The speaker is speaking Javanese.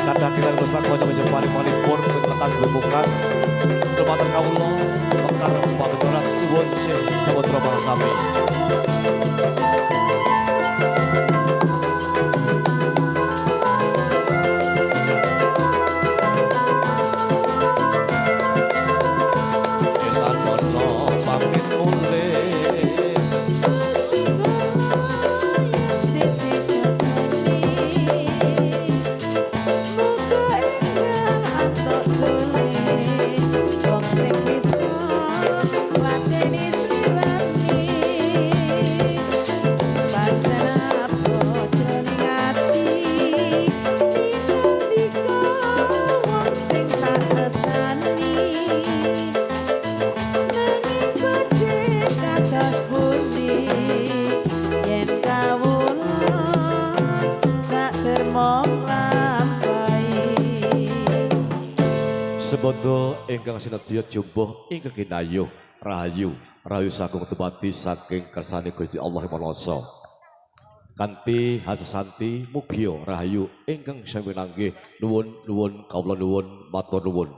Kathah kirang rusak kanca-kanca paling-paling pun lekas bumukas. Dumateng kawula mekar pamiturat suwun sih samudra pangasami. Elan ana pamit mulih. Gusti kula yen dadi jodone, muga enggal antuk sulih wong sing bisa ngladeni slirane. Pancen abot jroning ati ngendika wong sing tak tresnani, nanging badhe kados pundi yen kawula sak derma nglampahi. Sebondo ingkang sinadya jumbuh ingkang kinayuh rahayu rahayu sagung dumadi saking kersane Gusti Allah Maha. Kanthi hasesanti mugia rahayu ingkang sami pinanggih. Nuwun nuwun kawula nuwun matur nuwun.